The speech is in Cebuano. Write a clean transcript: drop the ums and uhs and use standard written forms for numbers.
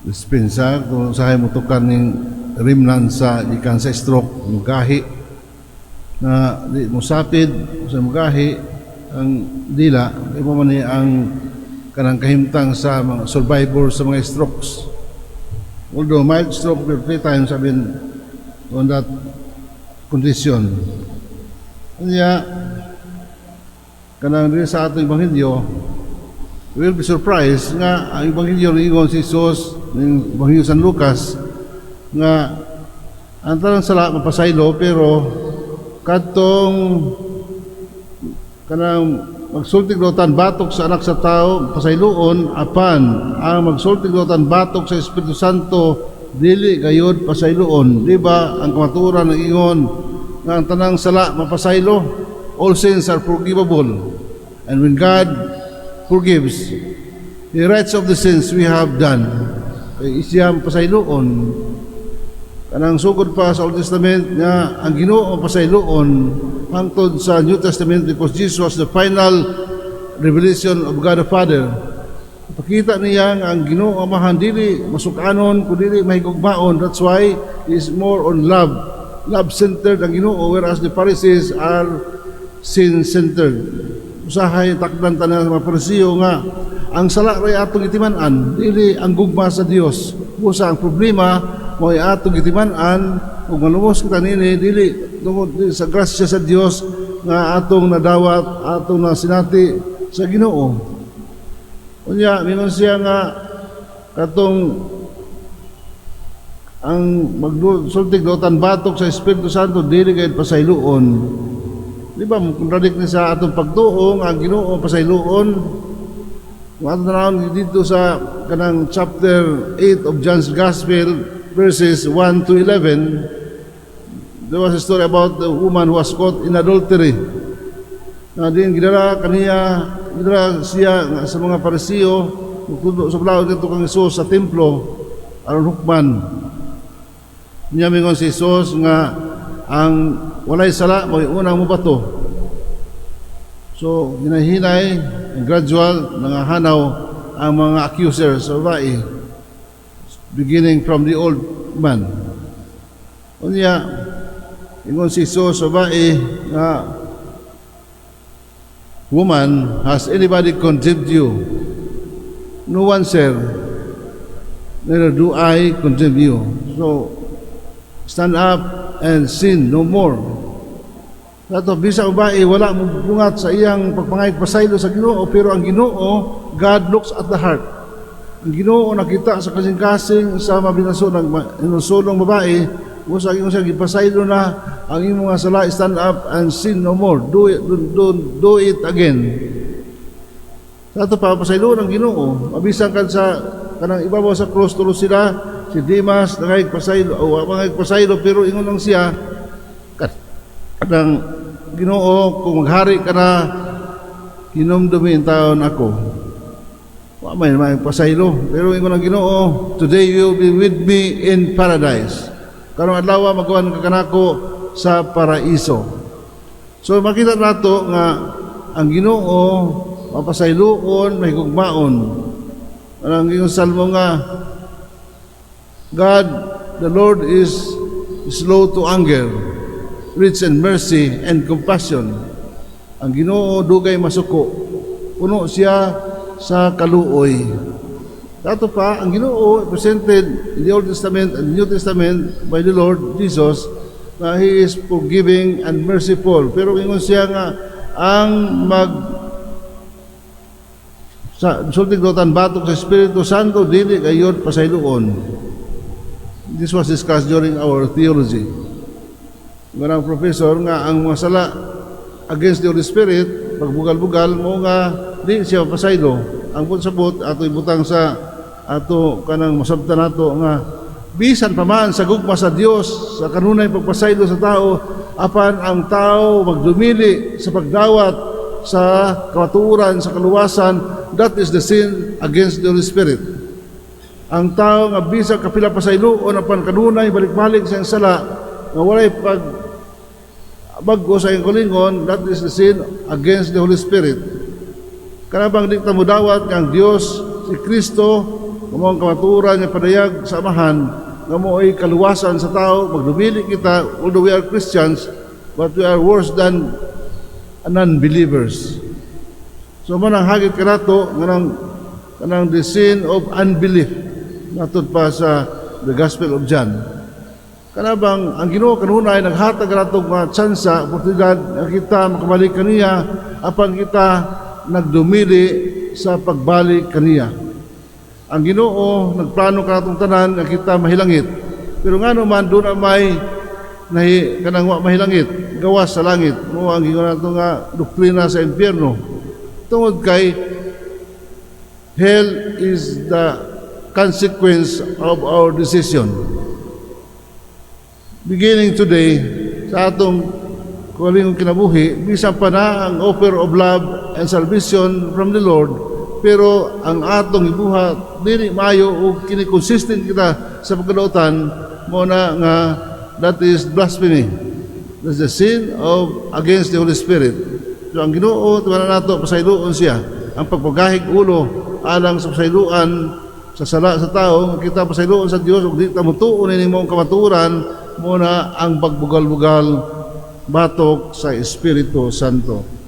Dispensa kung usahay motukan ning remnant sa gikan sa stroke, mugahi na di mosapid sa mugahi ang dila. Di mo man ni ang kanang kahimtang sa mga survivor sa mga strokes, although mild stroke, pero three times I've been on that condition. Kanya kanang diri sa atong ebanghelyo, we will be surprised nga ang ebanghelyo niingon si Jesus ning Ebanghelyo San Lucas nga ang tanang sala mapasaylo, pero kadtong kanang magsultig dautan batok sa Anak sa Tao pasayloon, apan ang magsultig dautan batok sa Espiritu Santo dili gayud pasayloon. Di ba ang kamatuoran ng ingon nga ang tanang sala mapasaylo? All sins are forgivable, and when God forgives, He writes of the sins we have done kay siya pasayloon. Kanang sugod pa sa Old Testament nga ang Ginoo pasayloon hangtod sa New Testament, because Jesus was the final revelation of God the Father. Pakita niya nga ang Ginoo Amahan dili masukanon kun dili mahigugmaon. That's why He is more on love. Love-centered ang Ginoo, whereas the Pharisees are sin-centered. Usahay takdan tanan sa mga Parisiyo nga ang sala ray atong gitiman-an, dili ang gugma sa Dios. Busa ang problema mo ay atong gitiman-an ug malumos kita nini dili tungod sa grasya sa Dios nga atong nadawat, atong nasinati sa Ginoo. Unya mingon siya nga katong ang magsultig dautan batok sa Espiritu Santo dili kay pasayloon. Di ba contradict ni sa atong pagtuo nga ang Ginoo pasayloon? Kung atong tanawon dito sa kanang chapter 8 of John's Gospel, verses 1 to 11, there was a story about the woman who was caught in adultery. Na din gidala kaniya, gidala siya nga sa mga Parisiyo, mugtudlo sa balaod dito kang Hesus sa templo aron hukman. Niya mingon si Jesus nga ang walay sala mo'y unang mobato. So, hinahinay, gradual, nangahanaw ang mga accusers sa babae, beginning from the old man. Unya, ingon si Jesus sa babae nga, "Woman, has anybody condemned you?" "No one, sir. Neither do I condemn you. So, stand up and sin no more." Kato, bisa babae, wala mo bungat sa iyang pagpangayog pasaylo sa Ginoo, pero ang Ginoo, God looks at the heart. Ang Ginoo nakita sa kasing-kasing sa mabinaso ng inusulong babae, busa ingon siya, "Gipasaylo na ang imong mga sala, stand up and sin no more. Do it, do, do, do it again." Sa ato pa, pasaylo ng Ginoo. Mabisan kan sa kanang ibabaw sa cross, tulo sila, si Dimas, nangayog pasaylo, o nangayog pasaylo, pero ingon lang siya, kanang Ginoo, kung maghari ka na, hinumdumi taon ako. Wa may may pasaylo. Pero ingon ang Ginoo, "Today you will be with me in paradise." Karong adlaw mag-uban ka kanako sa paraiso. So makita nato nga ang Ginoo mapasayloon, mahigugmaon. Ang iyong salmo nga God, the Lord is slow to anger, rich in mercy and compassion. Ang Ginoo dugay masuko. Puno siya sa kaluoy. Dato pa, ang Ginoo presented in the Old Testament and New Testament by the Lord Jesus na He is forgiving and merciful. Pero ingon siya nga ang mag sa sultig dautan batok sa Espiritu Santo dili gayod pasayloon. This was discussed during our theology. Nga professor nga ang mga sala against the Holy Spirit, pagbugal-bugal mo nga di siya pasaylo. Ang sabot ato ibutang sa ato kanang masabtan nato nga bisan pa man sa gugma sa Dios sa kanunay pagpasaylo sa tao, apan ang tao magdumili sa pagdawat sa kamatuoran sa kaluwasan, that is the sin against the Holy Spirit. Ang tao nga bisan kapila pasayloon apan kanunay balik-balik sa iyang sala nga walay pag bag-o sa iyang kaugalingon, that is the sin against the Holy Spirit. Kanabang di ta mudawat nga ang Dios, si Kristo, nga mao ang kamatuoran nga padayag sa Amahan, nga mao'y kaluwasan sa tao, magdumili kita, although we are Christians, but we are worse than non-believers. So man ang hagit kanato nganang kanang the sin of unbelief matud pa sa the Gospel of John. Kanabang ang Ginoo kanunay naghatag kanato mga tsansa, oportunidad nga kita makabalik kaniya, apan kita nagdumili sa pagbalik kaniya. Ang Ginoo nagplano kanatong tanan nga kita mahilangit. Pero ngano man duna may nahi kanang wa mahilangit, gawas sa langit, mao ang gingon nato nga doktrina sa impyerno. Tungod kay hell is the consequence of our decision. Beginning today, sa atong kaugalingong kinabuhi, bisan pa na ang offer of love and salvation from the Lord, pero ang atong ibuhat dili maayo o kini consistent kita sa pagkadautan, mao na nga that is blasphemy. That's the sin of against the Holy Spirit. So ang Ginoo, tuwan nato pasayloon siya. Ang pagpagahig ulo alang sa pasayloan sa sala sa tao, kita pasayloon sa Dios ug di ta motuo nining maong kamatuoran, mao na ang pagbugal-bugal batok sa Espiritu Santo.